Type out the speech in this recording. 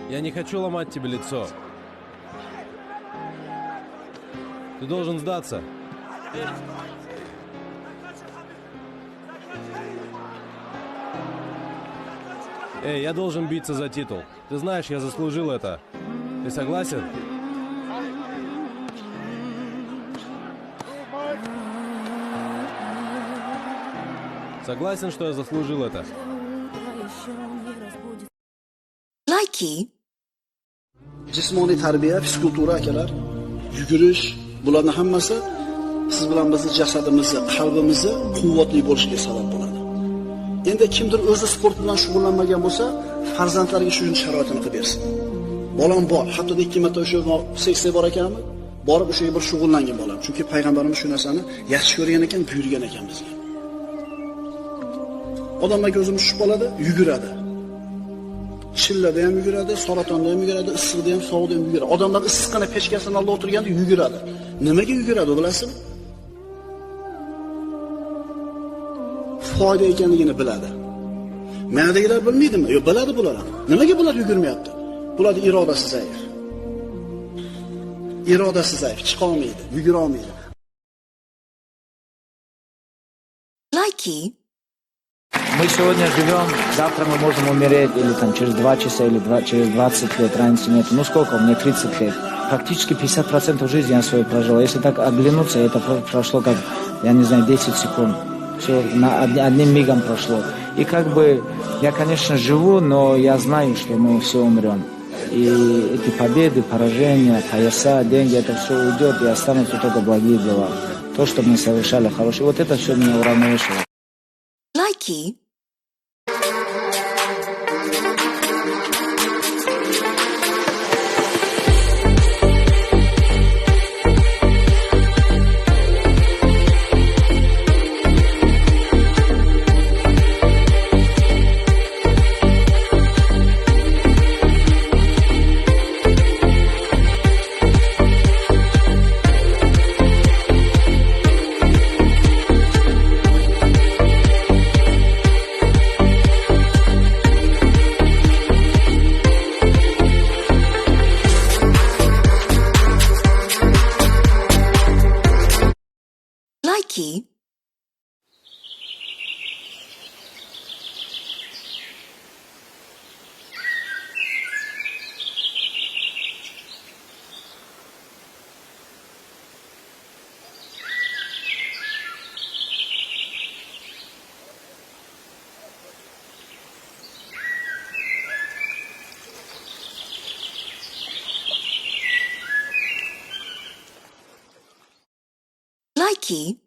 Я не хочу ломать тебе лицо. Ты должен сдаться. Эй, я должен биться за титул. Ты знаешь, я заслужил это. Ты согласен? Согласен, что я заслужил это. Likey. Jismoniy tarbiya, fizkultura akalar, yugurish, bularning hammasi siz bilan bizni jasadimizni, qalbimizni quvvatli bo'lishiga sabab bo'ladi. Endi kimdir o'zi sport bilan shug'ullanmagan bo'lsa, farzandlariga shu sharoitini qilib bersin. Bolam bor, haftada 2 marta o'sha seksiya bor ekanmi? Borib o'sha bir shug'ullangan bolam. Chunki payg'ambarimiz shu narsani yaxshi ko'rgan ekan, buyurgan ekan bizga. Odamlar ko'zimiz tushib qoladi, yuguradi. Chillada ham yuguradi, saratonda ham yuguradi, issiqda ham, sovuqda ham yuguradi. Odamlar issiqqina pechkasini oldida o'tirganda yuguradi. Nimaga yuguradi bilasizmi? Foyda ekanligini biladi. Ma'nadagilar bilmaydimi? Yo'q, biladi bular ham. Nimaga bular yugurmayapti? Bularning irodasi zaif. Irodasi zaif, chiqa olmaydi, yugura olmaydi. Likey. Мы сегодня живем, завтра мы можем умереть, или там через 2 часа, или через 20 лет, разницы нет. Ну сколько, мне 30 лет. Практически 50% жизни я свою прожил. Если так оглянуться, это прошло как, я не знаю, 10 секунд. Все одним мигом прошло. И как бы я, конечно, живу, но я знаю, что мы все умрем. И эти победы, поражения, пояса, деньги, это все уйдет, и останутся только благие дела. То, что мы совершали хорошее. Вот это все меня уравновешивает. Likey. Likey. Likey.